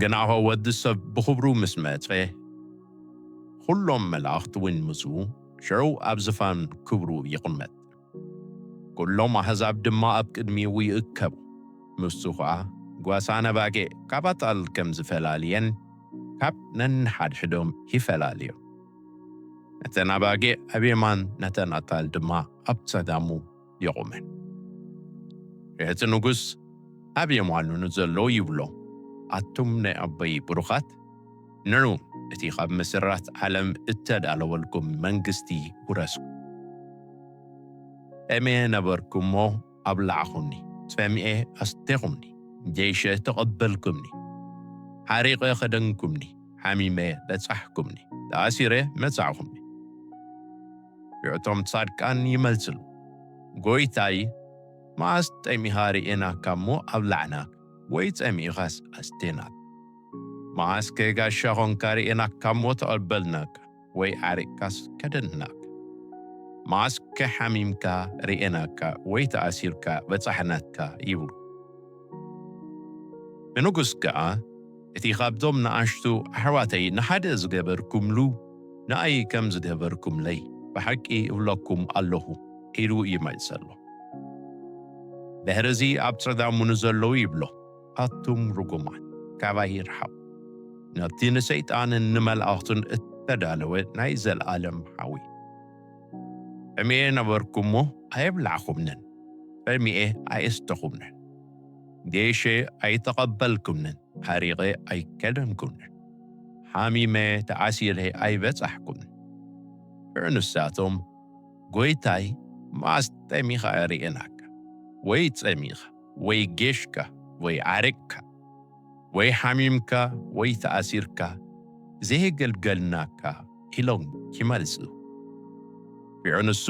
ግናኸ ወዲ ሰብ ብኽብሩ ምስ መጸ፣ ኹሎም መላእኽቲ እውን ምስኡ ሽዑ ኣብ ዝፋን ክብሩ ይቕመጥ። ኩሎም ኣህዛብ ድማ ኣብ ቅድሚኡ ይእከቡ። ንሱ ኸኣ ጓሳን ኣባጊዕ ካብ ኣጣል ከም ዝፈላልየን፣ ካብ ነንሓድሕዶም ይፈላልዮም። ነተን ኣባጊዕ ኣብ የማን፣ ነተን ኣጣል ድማ ኣብ ጸጋሙ የቑመን። እቲ ንጉስ ኣብ የማኑ ንዘለዉ ይብሎ፣ ኣቱም ናይ ኣቦይ ብሩኻት፣ ንዑ፣ እቲ ኻብ መሰራት ዓለም እተዳለወልኩም መንግስቲ ውረሱ። ጠምየ ነበርኩ እሞ ኣብላዕኹምኒ፣ ጸሚኤ ኣስቴኹምኒ፣ ጌሸ ተቐበልኩምኒ፣ ሓሪቐ ኸደንኩምኒ፣ ሓሚመ በጻሕኩምኒ፣ ተኣሲረ መጻእኹምኒ። ሽዑ እቶም ጻድቃን ይመልስሉ፣ ጎይታይ፣ መኣስ ጠሚኻ ርኤናካ እሞ ኣብላዕናካ፣ ወይ ጸሚእኻስ ኣስቴናካ? መኣስከ ጋሻ ኾንካ ርኤናካ እሞ ተቐበልናካ፣ ወይ ዓሪቕካስ ከደንናካ? መኣስከ ሓሚምካ ርኤናካ፣ ወይ ተኣሲርካ በጻሕናካ? ይብሉ። ንንጉስ ከኣ፣ እቲ ኻብዞም ንኣሽቱ ኣሕዋተይ ንሓደ ዝገበርኩምሉ፣ ንኣይ ከም ዝገበርኩምለይ ብሓቂ እብለኩም ኣለኹ፣ ኢሉ ይመልሰሎም። ድሕርዚ ኣብ ጸጋሙ ንዘለዉ ይብሎ፣ ኣቱም ርጉማት፣ ካባይ ርሓቑ፣ ናብቲ ንሰይጣንን ንመላእኽቱን እተዳለወ ናይ ዘለኣለም ሓዊ። ጠምየ ነበርኩ እሞ ኣየብላዕኹምንን፣ ጸሚኤ ኣየስተኹምንን፣ ጌሸ ኣይተቐበልኩምንን፣ ሓሪቐ ኣይከደንኩምንን፣ ሓሚመ ተኣሲረ ኣይበጻሕኩምን። ሽዑ ንሳቶም፣ ጎይታይ፣ መኣስ ጠሚኻ ርኤናካ፣ ወይ ጸሚኻ፣ ወይ ጌሽካ፣ ወይ ዓሪቕካ፣ ወይ ሓሚምካ፣ ወይ ተኣሲርካ፣ ዘየገልገልናካ? ኢሎም ይመልሱ። ሽዑ ንሱ፣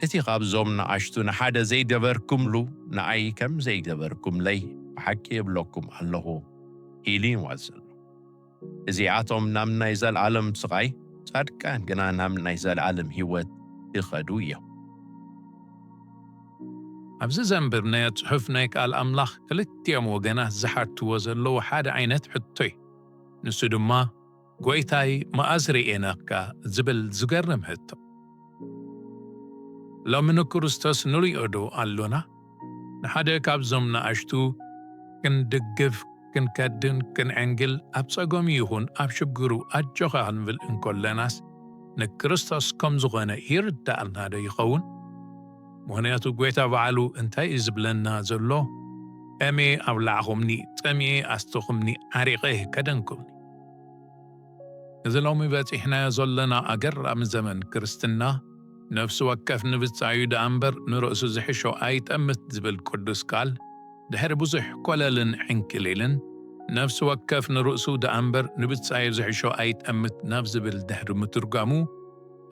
እቲ ኻብዞም ንኣሽቱ ንሓደ ዘይገበርኩምሉ፣ ንኣይ ከም ዘይገበርኩምለይ ብሓቂ እብለኩም ኣለኹ፣ ኢሉ ይመልሰሉ። እዚኣቶም ናብ ናይ ዘለኣለም ስቓይ፣ ጻድቃን ግና ናብ ናይ ዘለኣለም ህይወት ይኸዱ እዮም። ኣብዚ ዘንበብናዮ ጽሑፍ ናይ ቃል ኣምላኽ ክልቲኦም ወገናት ዝሓትዎ ዘለዉ ሓደ ዓይነት ሕቶ እዩ። ንሱ ድማ፣ ጎይታይ፣ መኣስ ርኤናካ? ዝብል ዝገርም ሕቶ። ሎሚ ንክርስቶስ ንርእዮ ዶ ኣሎና? ንሓደ ካብዞም ንኣሽቱ ክንድግፍ፣ ክንከድን፣ ክንዕንግል፣ ኣብ ጸገሙ ይኹን ኣብ ሽግሩ ኣጆኻ ክንብል እንከለናስ፣ ንክርስቶስ ከም ዝኾነ ይርዳእና ዶ ይኸውን? ምኽንያቱ፣ ጐይታ ባዕሉ እንታይ እዩ ዝብለና ዘሎ? "ጠምየ ኣብላዕኹምኒ፣ ጸሚኤ ኣስተኹምኒ፣ ዓሪቐ ከደንኩምኒ።" እዚ ሎሚ በጺሕናዮ ዘለና ኣገራሚ ዘመን ክርስትና፣ "ነፍሲ ወከፍ ንብጻዩ ደኣ እምበር ንርእሱ ዝሕሾ ኣይጠምት" ዝብል ቅዱስ ቃል፣ ድሕሪ ብዙሕ ኮለልን ዕንክሊልን፣ "ነፍሲ ወከፍ ንርእሱ ደኣ እምበር ንብጻዩ ዝሕሾ ኣይጠምት" ናብ ዝብል ድሕሪ ምትርጓሙ፣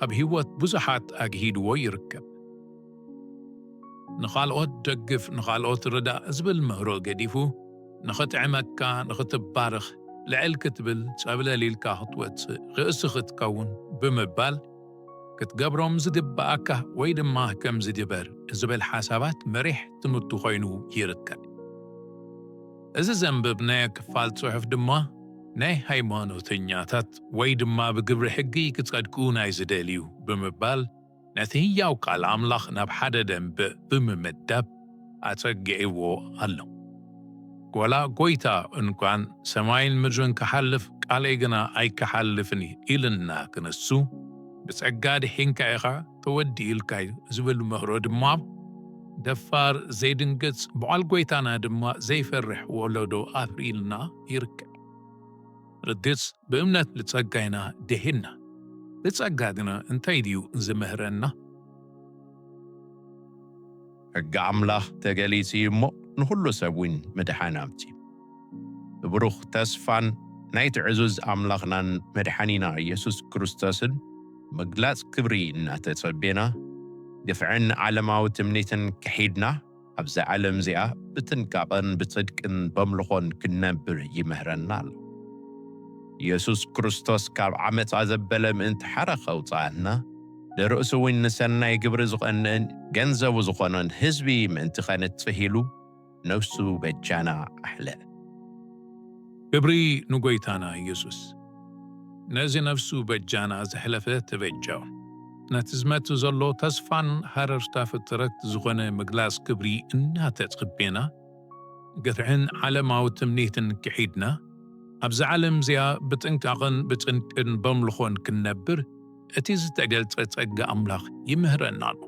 ኣብ ህይወት ብዙሓት ኣግሂድዎ ይርከብ። "ንኻልኦት ደግፍ፣ ንኻልኦት ርዳእ" ዝብል ምህሮ ገዲፉ፣ "ንኽጥዕመካ፣ ንኽትባረኽ፣ ልዕል ክትብል፣ ጸብለል ኢልካ ክትወጽእ፣ ርእሲ ክትከውን" ብምባል፣ "ክትገብሮም ዝግብኣካ ወይ ድማ ከምዚ ግበር" ዝብል ሓሳባት መሪሕ ትምህርቲ ኮይኑ ይርከብ። እዚ ዘንበብናዮ ክፋል ጽሑፍ ድማ፣ ናይ ሃይማኖተኛታት ወይ ድማ ብግብሪ ሕጊ ክጸድቁ ናይ ዝደልዩ ብምባል፣ ነቲ ህያው ቃል ኣምላኽ ናብ ሓደ ደንበ ብምምዳብ ኣጸጊዕዎ ኣሎ። "ዋላ ጐይታ እንኳን ሰማይን ምድርን ክሓልፍ፣ ቃለይ ግና ኣይክሓልፍን እዩ" ኢልና ክንሱ፣ "ብጸጋ ድሒንካ ኢኻ፣ ተወዲኡልካ እዩ" ዝብል ምህሮ ድማ፣ ደፋር፣ ዘይድንግጽ፣ ብዓል ጐይታና ድማ ዘይፈርሕ ወለዶ ኣፍሪልና ይርከብ። ርግጽ፣ ብእምነት ብጸጋ ኢና ድሒንና። ብጸጋ ግና እንታይ ድዩ ዝምህረና? ሕጊ ኣምላኽ ተገሊጹ እዩ እሞ፣ ንኹሉ ሰብ እውን ምድሓን ኣምጺኡ። ብብሩኽ ተስፋን ናይቲ ዕዙዝ ኣምላኽናን መድሓኒና ኢየሱስ ክርስቶስን ምግላጽ ክብሪ እናተጸቤና፣ ግፍዕን ዓለማዊ ትምኒትን ክሒድና፣ ኣብዛ ዓለም እዚኣ ብጥንቃቐን ብጽድቅን በምልኾን ክንነብር ይምህረና ኣሎ። ኢየሱስ ክርስቶስ ካብ ዓመጻ ዘበለ ምእንቲ ሓራ ከውጽኣና፣ ንርእሱ እውን ንሰናይ ግብሪ ዝቐንእን ገንዘቡ ዝኾኖን ህዝቢ ምእንቲ ኸንጽህ ኢሉ ነፍሱ በጃና ኣሕለፈ። ክብሪ ንጎይታና ኢየሱስ። ነዚ ነፍሱ በጃና ዘሕለፈ ተበጃው። ነቲ ዝመጽእ ዘሎ ተስፋን ሃረርታ ፍጥረት ዝኾነ ምግላጽ ክብሪ እናተጸቤና፣ ግፍዕን ዓለማዊ ትምኒትን ክሒድና፣ ኣብዛ ዓለም እዚኣ ብጥንቃቕን ብጽድቅን በምልኾን ክንነብር፣ እቲ ዝተገልጸ ጸጋ ኣምላኽ ይምህረና ኣሎ።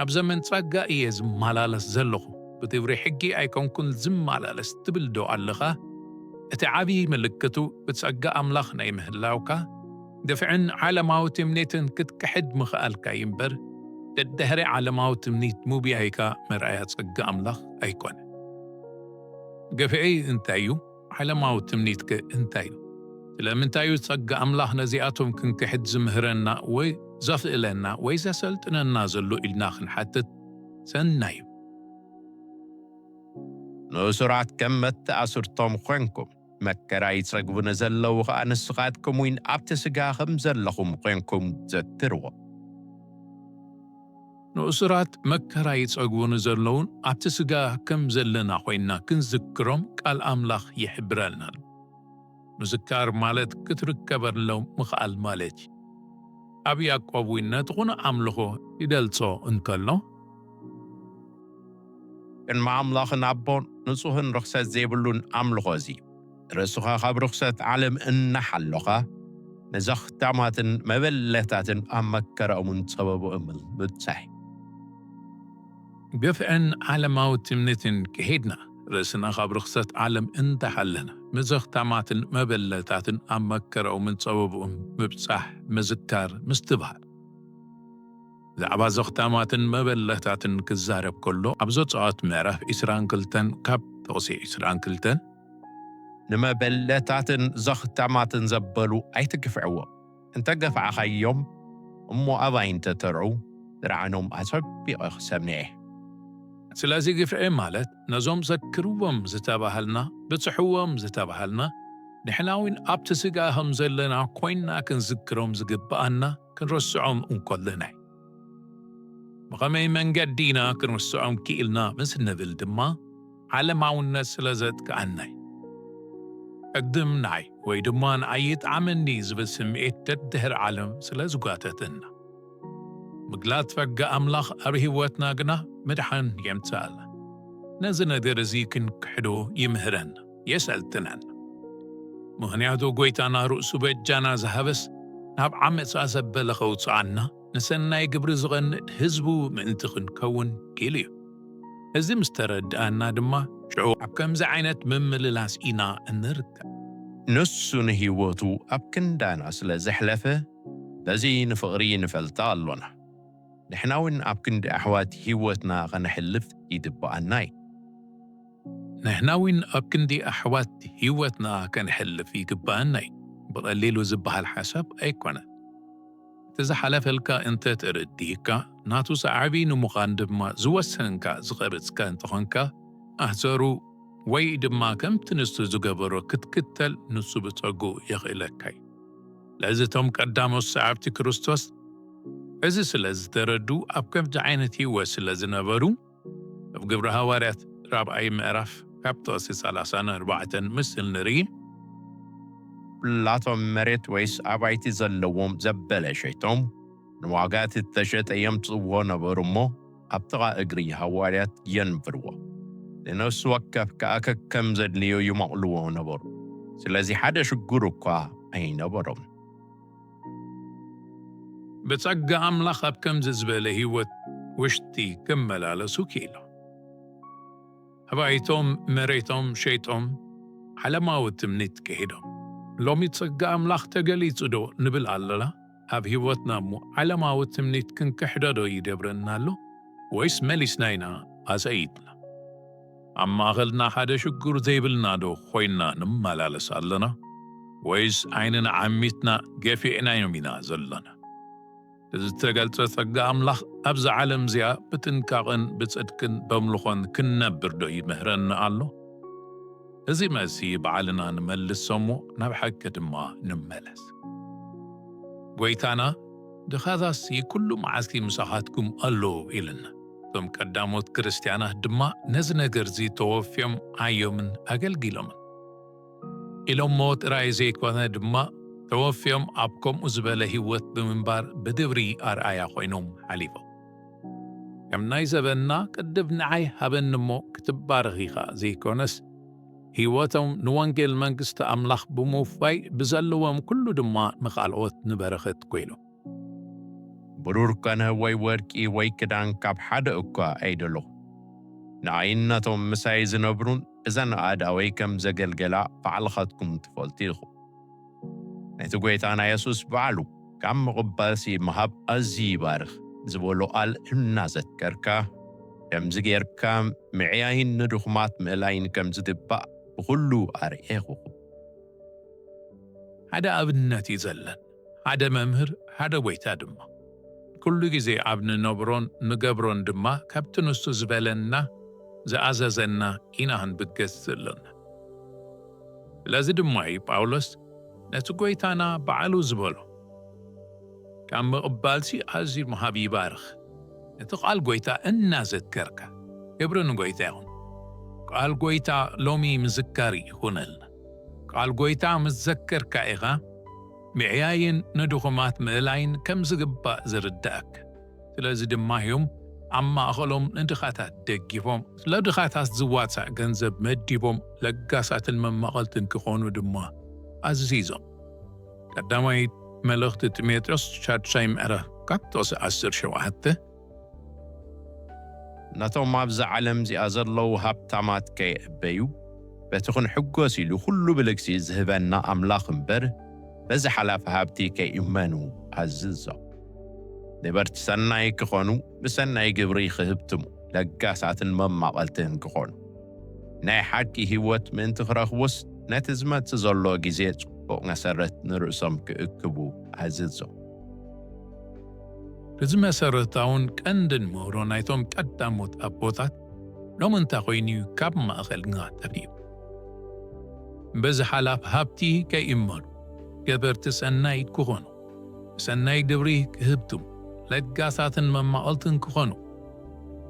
ኣብ ዘመን ጸጋ እየ ዝመላለስ ዘለኹ፣ ብግብሪ ሕጊ ኣይኮንኩን ዝመላለስ ትብል ዶ ኣለኻ? እቲ ዓብዪ ምልክቱ ብጸጋ ኣምላኽ ናይ ምህላውካ፣ ግፍዕን ዓለማዊ ትምኒትን ክትክሕድ ምኽኣልካ እዩ እምበር፣ ደድሕሪ ዓለማዊ ትምኒት ምጉያይካ መርኣያ ጸጋ ኣምላኽ ኣይኮነን። ግፍዒ እንታይ እዩ? ዓለማዊ ትምኒትከ እንታይ እዩ? ስለምንታይ እዩ ጸጋ ኣምላኽ ነዚኣቶም ክንክሕድ ዝምህረና ወይ ዘኽእለና ወይ ዘሰልጥነና ዘሎ ኢልና ክንሓትት ሰናይ እዩ። ንእሱራት ከም መተኣስርቶም ኾንኩም፣ መከራ ይጸግቡ ንዘለዉ ኸኣ ንስኻትኩም እውን ኣብቲ ስጋ ከም ዘለኹም ኾንኩም ዘክርዎ። ንእሱራት መከራ ይጸግቡ ንዘለዉን ኣብቲ ስጋ ከም ዘለና ኮይንና ክንዝክሮም ቃል ኣምላኽ ይሕብረልና ኣሎ። ምዝካር ማለት ክትርከበሎም ምኽኣል ማለት እዩ። ኣብ ያዕቆብ እውን ነቲ ቕኑዕ ኣምልኾ ይገልጾ እንከሎ፣ ቅድሚ ኣምላኽን ኣቦን ንጹህን ርኽሰት ዘይብሉን ኣምልኾ እዚ፣ ርእስኻ ካብ ርኽሰት ዓለም እናሓሎኻ፣ ንዘኽታማትን መበለታትን ኣብ መከራኦምን ጸበብኦምን ምብጻሕ። ግፍዕን ዓለማዊ ትምኒትን ክሒድና፣ ርእስና ካብ ርኽሰት ዓለም እንተሓለና፣ ንዘኽታማትን መበለታትን ኣብ መከራኦምን ጸበብኦም ምብጻሕ፣ ምዝካር፣ ምስትብሃል። ብዛዕባ ዘኽታማትን መበለታትን ክዛረብ ከሎ፣ ኣብ ዘጸኣት ምዕራፍ ዕስራን ክልተን ካብ ጥቕሲ ዕስራን ክልተን፣ ንመበለታትን ዘኽታማትን ዘበሉ ኣይትግፍዕዎም። እንተ ገፍዕኻዮም እሞ ኣባይ እንተ ተርዑ፣ ጥርዓኖም ኣጸቢቐ ክሰምዕ እየ። ስለዚ ግፍዒ ማለት ነዞም ዘክርዎም ዝተባህልና፣ ብጽሕዎም ዝተባህልና፣ ንሕና እውን ኣብቲ ስጋ ከም ዘለና ኮይንና ክንዝክሮም ዝግብኣና ክንርስዖም እንከለና እዩ። ብኸመይ መንገዲ ኢና ክንርስዖም ክኢልና ምስ እንብል ድማ፣ ዓለማውነት ስለ ዘጥቅዓና እዩ። ቅድም ንዓይ ወይ ድማ ንዓይ ይጥዓመኒ ዝብል ስምዒት ደድሕሪ ዓለም ስለ ዝጓተተና። ምግላጽ ጸጋ ኣምላኽ ኣብ ህይወትና ግና ምድሓን የምጽኣልና። ነዚ ነገር እዚ ክንክሕዶ ይምህረና፣ የሰልጥነና። ምኽንያቱ ጎይታና ርእሱ በጃና ዝሃበስ ናብ ዓመጻ ዘበለ ከውጽኣና፣ ንሰናይ ግብሪ ዝቐንእ ህዝቡ ምእንቲ ክንከውን ኢሉ እዩ። እዚ ምስ ተረድኣና ድማ ሽዑ ኣብ ከምዚ ዓይነት ምምልላስ ኢና እንርከብ። ንሱ ንህይወቱ ኣብ ክንዳና ስለ ዘሕለፈ፣ በዚ ንፍቕሪ ንፈልጣ ኣሎና። ንሕና እውን ኣብ ክንዲ ኣሕዋት ህይወትና ኸነሕልፍ ይግብኣና እዩ። ንሕና እውን ኣብ ክንዲ ኣሕዋት ህይወትና ከነሕልፍ ይግብኣና እዩ። ብቐሊሉ ዝበሃል ሓሳብ ኣይኮነን። እቲ ዝሓለፈልካ እንተ ተረዲእካ፣ ናቱ ሰዓቢ ንምዃን ድማ ዝወሰንካ፣ ዝቐረጽካ እንተኾንካ፣ ኣህሰሩ ወይ ድማ ከምቲ ንሱ ዝገበሮ ክትክተል ንሱ ብጸግኡ የኽእለካ እዩ። ስለዚ እቶም ቀዳሞት ሰዓብቲ ክርስቶስ እዚ ስለ ዝተረዱ፣ ኣብ ከምዚ ዓይነት ህይወት ስለ ዝነበሩ፣ ኣብ ግብሪ ሃዋርያት ራብዓይ ምዕራፍ ካብ ጥቕሲ ሰላሳን ኣርባዕተን ምስ እንርኢ፣ ኩላቶም መሬት ወይስ ኣባይቲ ዘለዎም ዘበለ ሸይጦም ንዋጋ እቲ እተሸጠ የምጽእዎ ነበሩ እሞ፣ ኣብ ጥቓ እግሪ ሃዋርያት የንብርዎ። ንነፍሲ ወከፍ ከኣ ከከም ዘድልዮ ይመቕልዎ ነበሩ። ስለዚ ሓደ ሽጉር እኳ ኣይነበሮም። ብጸጋ ኣምላኽ ኣብ ከምዚ ዝበለ ህይወት ውሽጢ ክመላለሱ ክኢሎም። ኣባይቶም መሬቶም ሸይጦም ዓለማዊ ትምኒት ክሒዶም። ሎሚ ጸጋ ኣምላኽ ተገሊጹ ዶ ንብል ኣለና? ኣብ ህይወትና እሞ ዓለማዊ ትምኒት ክንክሕዶ ዶ ይገብረና ኣሎ? ወይስ መሊስና ኢና ኣጸይትና? ኣብ ማእኸልና ሓደ ሽጉር ዘይብልና ዶ ኮይንና ንመላለስ ኣለና? ወይስ ዓይንና ዓሚትና ገፊዕናዮም ኢና ዘለና? እዚ ዝተገልጸ ጸጋ ኣምላኽ ኣብዛ ዓለም እዚኣ ብጥንቃቕን ብጽድቅን በምልኾን ክንነብር ዶ ይምህረና ኣሎ? እዚ መልሲ ባዕልና ንመልሶ እሞ ናብ ሓቂ ድማ ንመለስ። ጎይታና፣ "ድኻታትሲ ኩሉ መዓልቲ ምሳኻትኩም ኣሎ" ኢልና። እቶም ቀዳሞት ክርስትያናት ድማ ነዚ ነገር እዚ ተወፍዮም ዓዮምን ኣገልጊሎምን። ኢሎሞ ጥራይ ዘይኮነ ድማ፣ ተወፍዮም ኣብ ከምኡ ዝበለ ህይወት ብምንባር ብግብሪ ኣርኣያ ኮይኖም ሓሊፎም። ከም ናይ ዘበንና ቅድም ንዓይ ሃበኒ እሞ ክትባረኽ ኢኻ ዘይኮነስ፣ ህይወቶም ንወንጌል መንግስቲ ኣምላኽ ብምውፋይ ብዘለዎም ኩሉ ድማ ንኻልኦት ንበረኸት ኮይኖም። ብሩር ኮነ ወይ ወርቂ ወይ ክዳን ካብ ሓደ እኳ ኣይደለኹ። ንዓይን ነቶም ምሳይ ዝነብሩን እዘን ኣእዳወይ ከም ዘገልገላ ባዕልኻትኩም ትፈልጡ ኢኹም። ነቲ ጐይታና የሱስ ባዕሉ ካብ ምቕባልሲ ምሃብ ኣዝዩ ይባርኽ ዝበሎ ቃል እናዘከርካ፣ ከምዚ ጌርካ ምዕያይን ንድኹማት ምእላይን ከም ዝግባእ ብኹሉ ኣርእየኹኹም። ሓደ ኣብነት እዩ ዘለን፣ ሓደ መምህር፣ ሓደ ጐይታ ድማ። ኩሉ ግዜ ኣብ ንነብሮን ንገብሮን ድማ ካብቲ ንሱ ዝበለና፣ ዝኣዘዘና ኢና ክንብገስ ዘሎና። ስለዚ ድማ እዩ ጳውሎስ ነቲ ጐይታና ባዕሉ ዝበሎ፣ ካብ ምቕባልሲ ኣዝዩ ምሃብ ይባርኽ። ነቲ ቃል ጐይታ እናዘከርካ፣ ክብሪ ንጐይታ ይኹን። ቃል ጐይታ ሎሚ ምዝካር ይኹነልና። ቃል ጐይታ ምስ ዘከርካ ኢኻ፣ ምዕያይን ንድኹማት ምእላይን ከም ዝግባእ ዝርዳእካ። ስለዚ ድማ እዮም ኣብ ማእኸሎም ንድኻታት ደጊፎም፣ ስለ ድኻታት ዝዋጻእ ገንዘብ መዲቦም፣ ለጋሳትን መማቐልትን ክኾኑ ድማ ኣዚዞም። ቀዳማይ መልእኽቲ ጢሞቴዎስ ሻድሻይ ምዕራፍ ካብ ጥቕሲ ዓሰርተ ሸውዓተ። ነቶም ኣብዚ ዓለም እዚኣ ዘለዉ ሃብታማት ከየእበዩ፣ በቲ ክንሕጎስ ኢሉ ኩሉ ብልግሲ ዝህበና ኣምላኽ እምበር፣ በዚ ሓላፊ ሃብቲ ከይእመኑ ኣዝዞም። ነበርቲ ሰናይ ክኾኑ፣ ብሰናይ ግብሪ ክህብትሙ፣ ለጋሳትን መማቐልትን ክኾኑ፣ ናይ ሓቂ ህይወት ምእንቲ ክረኽቡስ፣ ነቲ ዝመጽእ ዘሎ ግዜ ጽቡቕ መሰረት ንርእሶም ክእክቡ ኣዝዞም። እዚ መሰረታውን ቀንድን ምህሮ ናይቶም ቀዳሞት ኣቦታት ሎሚ እንታይ ኮይኑ እዩ ካብ ማእኸልና ጠፊኡ? በዚ ሓላፍ ሃብቲ ከይእመኑ፣ ገበርቲ ሰናይ ክኾኑ፣ ብሰናይ ግብሪ ክህብትሙ፣ ለጋሳትን መማቐልትን ክኾኑ፣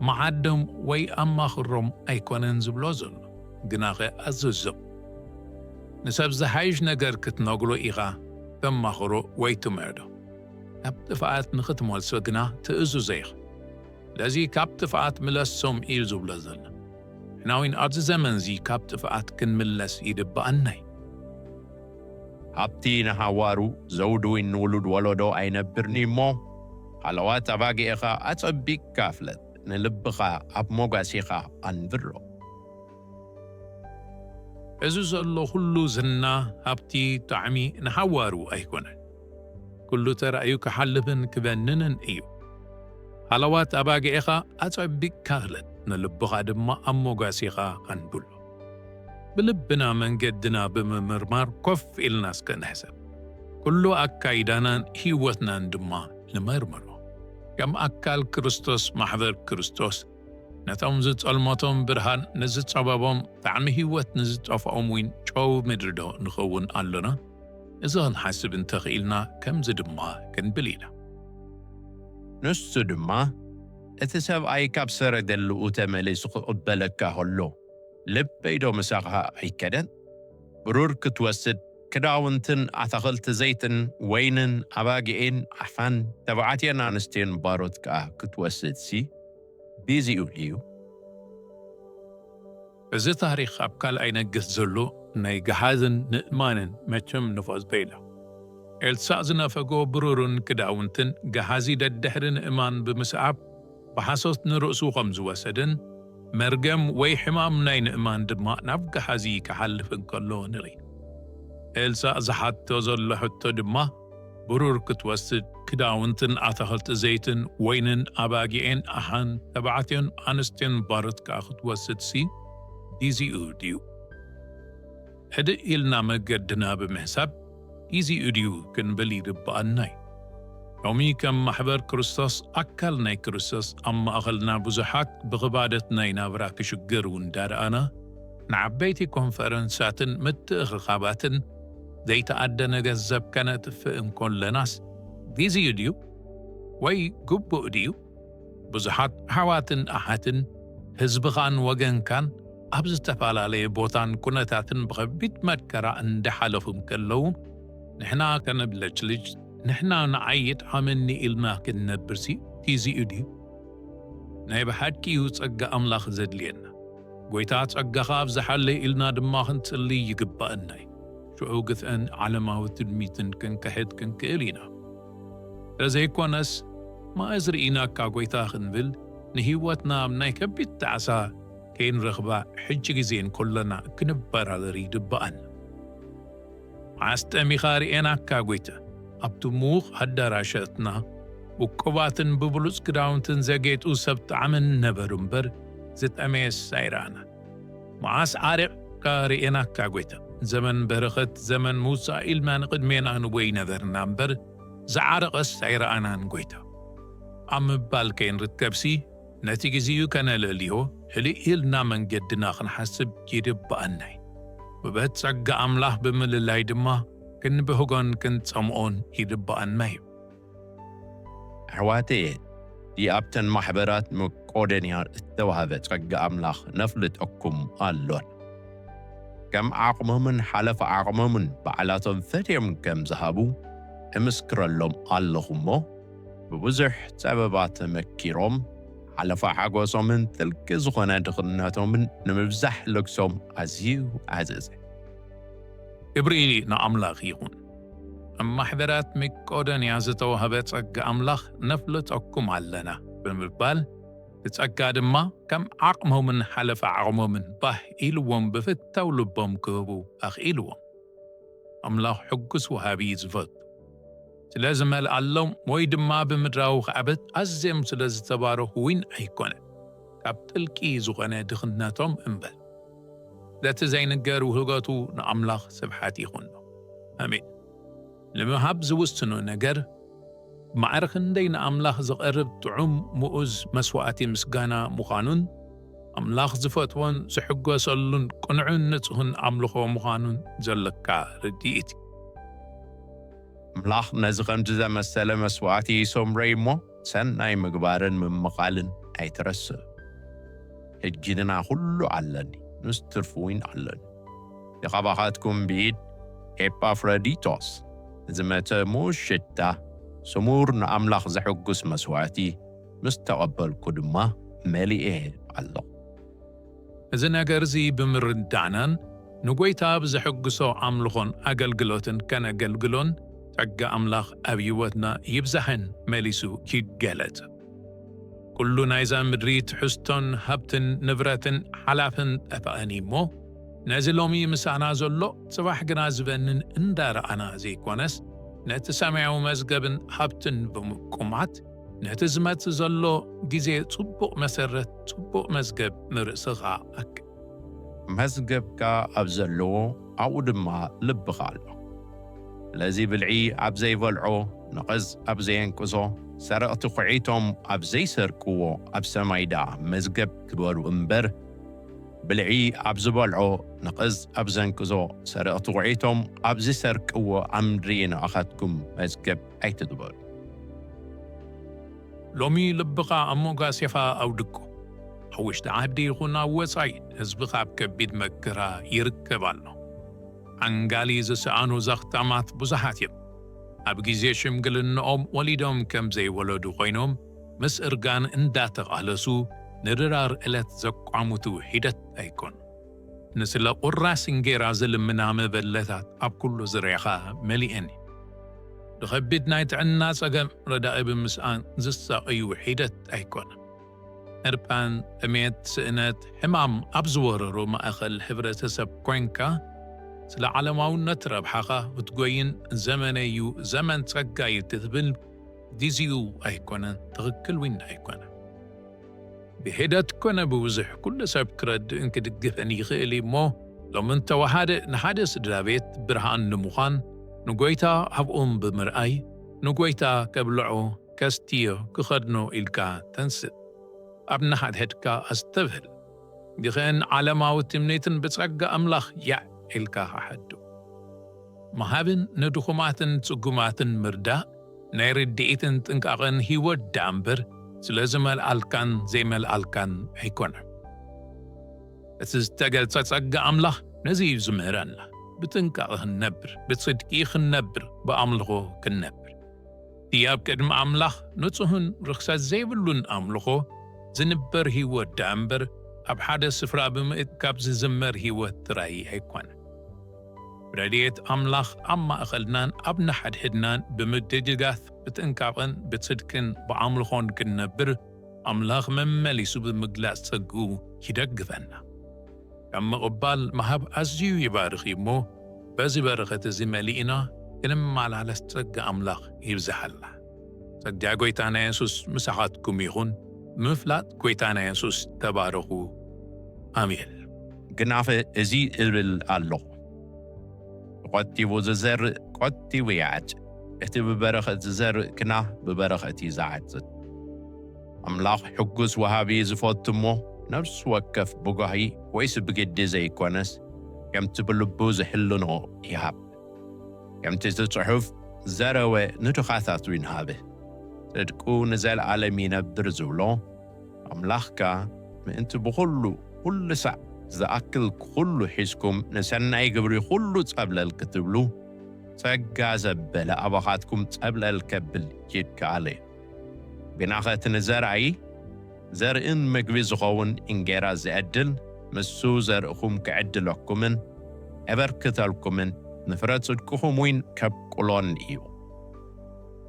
መዓዶም ወይ ኣማኽሮም ኣይኮነን ዝብሎ ዘሎ፣ ግናኸ ኣዘዞም። ንሰብ ዝሓይሽ ነገር ክትነግሮ ኢኻ፣ ተማኽሮ ወይ ትምዕዶ። ካብ ጥፍኣት ንኽትመልሶ ግና ትእዝዞ ኢኻ። ስለዚ ካብ ጥፍኣት ምለሶም እዩ ዝብሎ ዘሎ። ንሕና እውን ኣብዚ ዘመን እዚ ካብ ጥፍኣት ክንምለስ ይግብኣና እዩ። ሃብቲ ንሃዋሩ፣ ዘውዲ እውን ንውሉድ ወለዶ ኣይነብርን እዩ እሞ፣ ሃለዋት ኣባጊዕኻ ኣጸቢቕካ ፍለጥ፣ ንልብኻ ኣብ ሞጋሲኻ ኣንብሮ። እዚ ዘሎ ኩሉ ዝና፣ ሃብቲ፣ ጣዕሚ ንሃዋሩ ኣይኮነን። ኩሉ ተራእዩ ክሓልፍን ክበንንን እዩ። ሃለዋት ኣባጊዕኻ ኣጸቢቕካ ፍለጥ፣ ንልብኻ ድማ ኣብ ሞጋሲኻ ኣንብሎ። ብልብና መንገድና ብምምርማር ኮፍ ኢልና እስከ ንሕሰብ። ኩሉ ኣካይዳናን ህይወትናን ድማ ንመርምሮ። ከም ኣካል ክርስቶስ፣ ማሕበር ክርስቶስ፣ ነቶም ዝጸልመቶም ብርሃን ንዝጸበቦም፣ ጣዕሚ ህይወት ንዝጠፍኦም እውን ጨው ምድሪ ዶ ንኸውን ኣሎና? እዚ ክንሓስብ እንተኽኢልና ከምዚ ድማ ክንብል ኢና። ንሱ ድማ፣ እቲ ሰብኣይ ካብ ሰረገልኡ ተመሊሱ ክቕበለካ ከሎ፣ ልበይ ዶ ምሳኻ ኣይከደን? ብሩር ክትወስድ፣ ክዳውንትን ኣታኽልቲ ዘይትን፣ ወይንን ኣባጊዕን ኣሓን፣ ተባዕትዮን ኣንስትዮን ባሮት ከኣ ክትወስድሲ፣ ግዚኡ ድዩ? እዚ ታሪኽ ኣብ ካልኣይ ነገስት ዘሎ ናይ ገሓዝን ንእማንን መቸም ንፈልጦ ኢና። ኤልሳዕ ዝነፈጎ ብሩርን ክዳውንትን ገሓዚ ደድሕሪ ንእማን ብምስዓብ ብሓሶት ንርእሱ ከም ዝወሰደን መርገም ወይ ሕማም ናይ ንእማን ድማ ናብ ገሓዚ ክሓልፍ እንከሎ ንርኢ። ኤልሳዕ ዝሓቶ ዘሎ ሕቶ ድማ ብሩር ክትወስድ፣ ክዳውንትን ኣታኽልቲ ዘይትን ወይንን ኣባጊዕን ኣሓን ተባዕትዮን ኣንስትዮን ባሮት ከኣ ክትወስድሲ ጊዜኡ ድዩ? ህድእ ኢልና መገድና ብምሕሳብ ጊዜኡ ድዩ ክንብል ይግብኣና እዩ። ሎሚ ከም ማሕበር ክርስቶስ፣ ኣካል ናይ ክርስቶስ፣ ኣብ ማእኸልና ብዙሓት ብኽባደት ናይ ናብራ ክሽገሩ እንዳረኣና፣ ንዓበይቲ ኮንፈረንሳትን ምትእኽኻባትን ዘይተኣደነ ገንዘብ ከነጥፍእ እንኮለናስ፣ ጊዜኡ ድዩ? ወይ ግቡእ ድዩ? ብዙሓት ኣሕዋትን ኣሓትን ህዝብኻን ወገንካን ኣብ ዝተፈላለየ ቦታን ኩነታትን ብኸቢድ መከራ እንዳሓለፉ እንከለዉ፣ ንሕና ከነብለጭልጭ፣ ንሕና ንዓይ ይጥዓመኒ ኢልና ክንነብርሲ፣ ቲዚኡ ድዩ? ናይ ብሓቂ እዩ ጸጋ ኣምላኽ ዘድልየና። "ጎይታ ጸጋኻ ኣብዝሓለይ" ኢልና ድማ ክንጽሊ ይግባእና እዩ። ሽዑ ግፍዕን ዓለማዊ ትድሚትን ክንክሕድ ክንክእል ኢና። ተዘይኮነስ፣ "ማእዝ ርኢናካ ጎይታ" ክንብል፣ ንህይወትና ኣብ ናይ ከቢድ ጣዕሳ ከይንረኽባ ሕጂ ግዜ እንከሎና ክንበራበር ይግባኣና። "መዓስ ጠሚኻ ርኤናካ ጎይታ?" ኣብቲ ምዉቕ ኣዳራሸትና፣ ውቁባትን ብብሉጽ ክዳውንትን ዘጌጡ ሰብ ጣዕምን ነበሩ እምበር፣ ዝጠመየስ ኣይረኣናን። "መዓስ ዓሪቕካ ርኤናካ ጎይታ?" ዘመን በረኸት፣ ዘመን ምውጻእ ኢልና ንቕድሜና ንጎይ ነበርና እምበር፣ ዝዓረቐስ ኣይረኣናን ጎይታ። ኣብ ምባል ከይንርከብሲ፣ ነቲ ግዜኡ ከነልዕልዮ ህልእ ኢልና መንገድና ክንሓስብ ይድበኣና እዩ። ውበት ጸጋ ኣምላኽ ብምልላይ ድማ ክንብህጎን ክንጸምኦን ይድበኣና እዩ። ኣሕዋተ እየ፣ እቲ ኣብተን ማሕበራት መቄዶንያ እተዋህበ ጸጋ ኣምላኽ ነፍልጠኩም ኣሎን። ከም ዓቕሞምን ሓለፋ ዓቕሞምን ባዕላቶም ፈትዮም ከም ዝሃቡ እምስክረሎም ኣለኹ እሞ፣ ብብዙሕ ጸበባ ተመኪሮም፣ ሓለፋ ሓጎሶምን ጥልቂ ዝኾነ ድኽነቶምን ንምብዛሕ ልግሶም ኣዝዩ ኣዘዘ። ክብሪ ንኣምላኽ ይኹን። ኣብ ማሕበራት መቄዶንያ ዝተዋህበ ጸጋ ኣምላኽ ነፍልጠኩም ኣለና ብምባል፣ ብጸጋ ድማ ከም ዓቕሞምን ሓለፋ ዓቕሞምን ባህ ኢልዎም ብፍታው ልቦም ክህቡ ኣኽኢልዎም። ኣምላኽ ሕጉስ ወሃቢ እዩ ዝፈቱ። ስለ ዝመልኣሎም ወይ ድማ ብምድራዊ ካዕበት ኣዝዮም ስለ ዝተባረኹ እውን ኣይኮነን፣ ካብ ጥልቂ ዝኾነ ድኽነቶም እምበር። ስለቲ ዘይንገር ውህበቱ ንኣምላኽ ስብሓት ይኹኖ። ኣሜን። ንምሃብ ዝውስኖ ነገር ማዕረ ክንደይ ንኣምላኽ ዝቐርብ ጥዑም ምኡዝ መስዋዕቲ ምስጋና ምዃኑን፣ ኣምላኽ ዝፈትዎን ዝሕጎሰሉን ቅኑዕን ንጹህን ኣምልኾ ምዃኑን ዘሎካ ርድኢት እዩ። ኣምላኽ ነዚ ከምዚ ዘመሰለ መስዋዕቲ ይሰምሮ እዩ እሞ፣ ሰናይ ምግባርን ምምቓልን ኣይትረስዕ። ሕጂ ንና ኩሉ ኣለኒ፣ ምስ ትርፉ እውን ኣለኒ። ንኻባኻትኩም ብኢድ ኤጳፍሮዲጦስ ዝመጸ ምኡዝ ሽታ፣ ስሙር ንኣምላኽ ዘሕጉስ መስዋዕቲ፣ ምስ ተቐበልኩ ድማ መሊኤ ኣለኹ። እዚ ነገር እዚ ብምርዳእናን ንጎይታ ብዘሐግሶ ኣምልኾን ኣገልግሎትን ከነገልግሎን ጸጋ ኣምላኽ ኣብ ህይወትና ይብዛሕን መሊሱ ይገለጽ። ኩሉ ናይዛ ምድሪ ትሕዝቶን ሃብትን ንብረትን ሓላፍን ጠፋእን እዩ እሞ፣ ነዚ ሎሚ ምሳና ዘሎ ጽባሕ ግና ዝበንን እንዳረኣና ዘይኮነስ፣ ነቲ ሰማያዊ መዝገብን ሃብትን ብምቁማት፣ ነቲ ዝመጽእ ዘሎ ግዜ ጽቡቕ መሰረት፣ ጽቡቕ መዝገብ ንርእስኻ ኣክብ። መዝገብካ ኣብ ዘለዎ፣ ኣብኡ ድማ ልብኻ ኣሎ። ስለዚ ብልዒ ኣብ ዘይበልዖ፣ ነቐዝ ኣብ ዘየንቅዞ፣ ሰረቕቲ ኹዒቶም ኣብ ዘይሰርቅዎ፣ ኣብ ሰማይ ደኣ መዝገብ ግበሩ እምበር፣ ብልዒ ኣብ ዝበልዖ፣ ነቐዝ ኣብ ዘንቅዞ፣ ሰረቕቲ ኹዒቶም ኣብ ዝሰርቅዎ፣ ኣብ ምድሪ ንኣኻትኩም መዝገብ ኣይትግበሩ። ሎሚ ልብኻ ኣብ ሞጋሴኻ ኣውድቆ። ኣብ ውሽጢ ዓዲ ይኹን ኣብ ወጻኢ፣ ህዝብኻ ኣብ ከቢድ መከራ ይርከብ ኣሎ። ዓንጋሊ ዝሰኣኑ ዘኽታማት ብዙሓት እዮም። ኣብ ግዜ ሽምግልንኦም ወሊዶም ከም ዘይወለዱ ኮይኖም፣ ምስ እርጋን እንዳተቓለሱ፣ ንድራር ዕለት ዘቋምቱ ሒደት ኣይኮኑን። ንስለ ቁራስ እንጌራ ዝልምና መበለታት ኣብ ኩሉ ዙርያኻ መሊኤን እዩ። ብኸቢድ ናይ ጥዕና ጸገም ረዳኢ ብምስኣን ዝሳቐዩ ሒደት ኣይኮነን። ሕርቃን፣ ጥሜት፣ ስእነት፣ ሕማም ኣብ ዝወረሮ ማእከል ሕብረተሰብ ኮይንካ፣ ስለ ዓለማውነት ረብሓኻ ክትጎይን፣ "ዘመነዩ ዘመን ጸጋዩ" ክትብል፣ ግዜኡ ኣይኮነን፣ ትኽክል እውን ኣይኮነን። ብሒደት ኮነ ብብዙሕ ኩሉ ሰብ ክረድእን ክድግፍን ይኽእል እዩ እሞ፣ ሎም እንተወሓደ ንሓደ ስድራ ቤት ብርሃን ንምዃን፣ ንጎይታ ኣብኦም ብምርኣይ፣ ንጎይታ ከብልዖ፣ ከስትዮ፣ ክኸድኖ ኢልካ ተንስእ። ኣብ ንሓድሕድካ ኣስተብህል። ግኽዕን ዓለማዊ ትምኒትን ብጸጋ ኣምላኽ ያዕ ኢልካ ክሓዱ። ምሃብን ንድኹማትን ጽጉማትን ምርዳእ ናይ ርድኢትን ጥንቃቐን ህይወት ደኣ እምበር፣ ስለ ዝመልኣልካን ዘይመልኣልካን ኣይኮነን። እቲ ዝተገልጸ ጸጋ ኣምላኽ ነዚ እዩ ዝምህረና። ብጥንቃቐ ክንነብር፣ ብጽድቂ ክንነብር፣ ብኣምልኾ ክንነብር። እቲ ኣብ ቅድሚ ኣምላኽ ንጹህን ርኽሰት ዘይብሉን ኣምልኾ ዝንበር ህይወት ደኣ እምበር፣ ኣብ ሓደ ስፍራ ብምእካብ ዝዝመር ህይወት ጥራይ ኣይኮነን። ረድኤት ኣምላኽ ኣብ ማእኸልናን ኣብ ንሓድሕድናን ብምድግጋፍ፣ ብጥንቃቐን ብጽድቅን ብኣምልኾን ክንነብር፣ ኣምላኽ መመሊሱ ብምግላጽ ጸግኡ ይደግፈና። ካብ ምቕባል ምሃብ ኣዝዩ ይባርኽ እዩ እሞ፣ በዚ በረኸት እዚ መሊእና ክንመላለስ ጸጋ ኣምላኽ ይብዝሓልና። ጸጋ ጐይታና የሱስ ምሳኻትኩም ይኹን። ብምፍላጥ ጐይታና የሱስ ተባረኹ። ኣሜን። ግናኸ እዚ እብል ኣለኹ፣ ተቖጢቡ ዝዘርእ ቆጢቡ ይዓጽድ፣ እቲ ብበረኸት ዝዘርእ ግና ብበረኸት እዩ ዝዓጽድ። ኣምላኽ ሕጉስ ወሃቢ እዩ ዝፈቱ እሞ፣ ነፍሲ ወከፍ ብጓሂ ወይስ ብግዲ ዘይኮነስ፣ ከምቲ ብልቡ ዝሕልኖ ይሃብ። ከምቲ እቲ ጽሑፍ፣ "ዘረወ ንድኻታት ይንሃበ፣ ጽድቁ ንዘለኣለም ይነብር" ዝብሎ፣ ኣምላኽካ ምእንቲ ብኹሉ፣ ኩሉ ሳዕ ዝኣክል ኩሉ ሒዝኩም ንሰናይ ግብሪ ኩሉ ጸብለል ክትብሉ፣ ጸጋ ዘበለ ኣባኻትኩም ጸብለል ከብል ይከኣል እዩ። ግናኸ እቲ ንዘርኣይ ዘርእን ምግቢ ዝኸውን እንጌራ ዝዕድል፣ ንሱ ዘርእኹም ክዕድለኩምን የበርክተልኩምን፣ ንፍረ ጽድቅኹም እውን ከብቁሎን እዩ።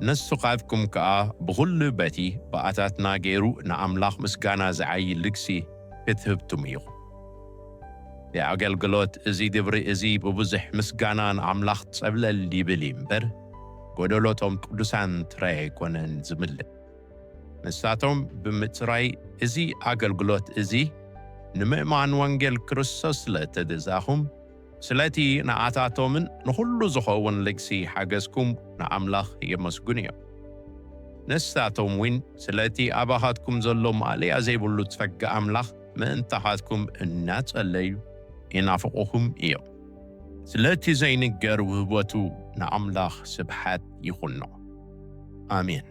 ንስኻትኩም ከኣ ብኹሉ በቲ ብኣታትና ገይሩ ንኣምላኽ ምስጋና ዝዓዪ ልግሲ ክትህብትሙ ኢኹም። እቲ ኣገልግሎት እዚ ግብሪ እዚ ብብዙሕ ምስጋና ንኣምላኽ ጸብለል ይብል እዩ እምበር፣ ጎደሎቶም ቅዱሳን ጥራይ ኣይኮነን ዝምልእ። ንሳቶም ብምጽራይ እዚ ኣገልግሎት እዚ ንምእማን ወንጌል ክርስቶስ ስለ እተገዛእኹም፣ ስለቲ ንኣታቶምን ንኹሉ ዝኸውን ልግሲ ሓገዝኩም ንኣምላኽ የመስግኑ እዮም። ንሳቶም እውን ስለቲ ኣባኻትኩም ዘሎ ማእለያ ዘይብሉ ጸጋ ኣምላኽ ምእንታኻትኩም እናጸለዩ ይናፍቑኹም እዮም። ስለቲ ዘይንገር ውህበቱ ንኣምላኽ ስብሓት ይኹኖ። ኣሜን።